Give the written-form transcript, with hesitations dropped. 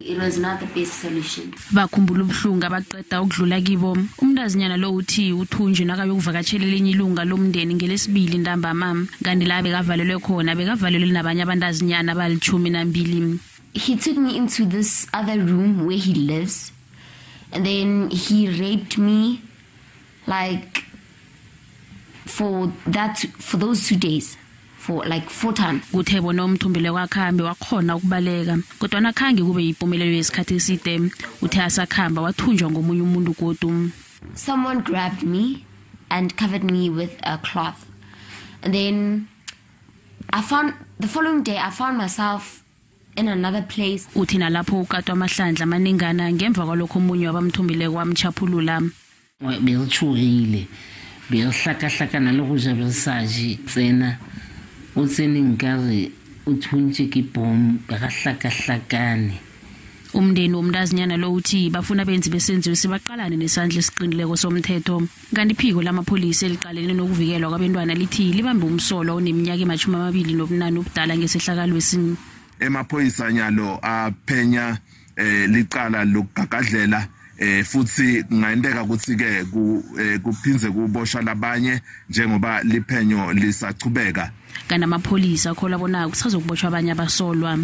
It was not the best solution. Bakhumbula ubuhlungu abaqeda ukudlula kibo. Umntazinyana lo uthi uthunjwe nakayokuvakatshela elinye ilunga lomndeni ngelesibili ntambama, kanti la bekavalelwe khona bekavalelwe nabanye abantazinyana abali-12. He took me into this other room where he lives, and then he raped me like for those 2 days, for like 4 times. Kuthe bona umthumbile kwakhambe wakhona ukubaleka, kodwa khange kube yipumelelo yesikhathi eside. Uthe asakhamba wathunjwa ngomunye umuntu godu. Someone grabbed me and covered me with a cloth, and then the following day I found myself in another place. Uthi nalapho ukatwa amahlandla amaningana, ngemva kwalokho omunye wabamthumbile wamchaphulula. Belitshogile, belihlakahlakana le go ja bele tsena o tsene nkare o thuntše ke bom ga hlakahlakane. Umndeni womntazinyana lo uthi bafuna benzi besenziwe sibaqalane nesandla esiqinileko somthetho. Kanti iphiko lamapholisa eliqalene nokuvikelwa kwabentwana lithi libambe umsolwa oneminyaka ema-28 ubudala ngesehlakalo esini. Emaphoyisa nyalo aphenya licala lokugagadlela, futhi kungayenteka ukuthi ke kuphinze kuboshwa labanye njengoba liphenyo lisachubeka. Kanti amapholisa akholwa bona kusazokubotshwa abanye abasolwa.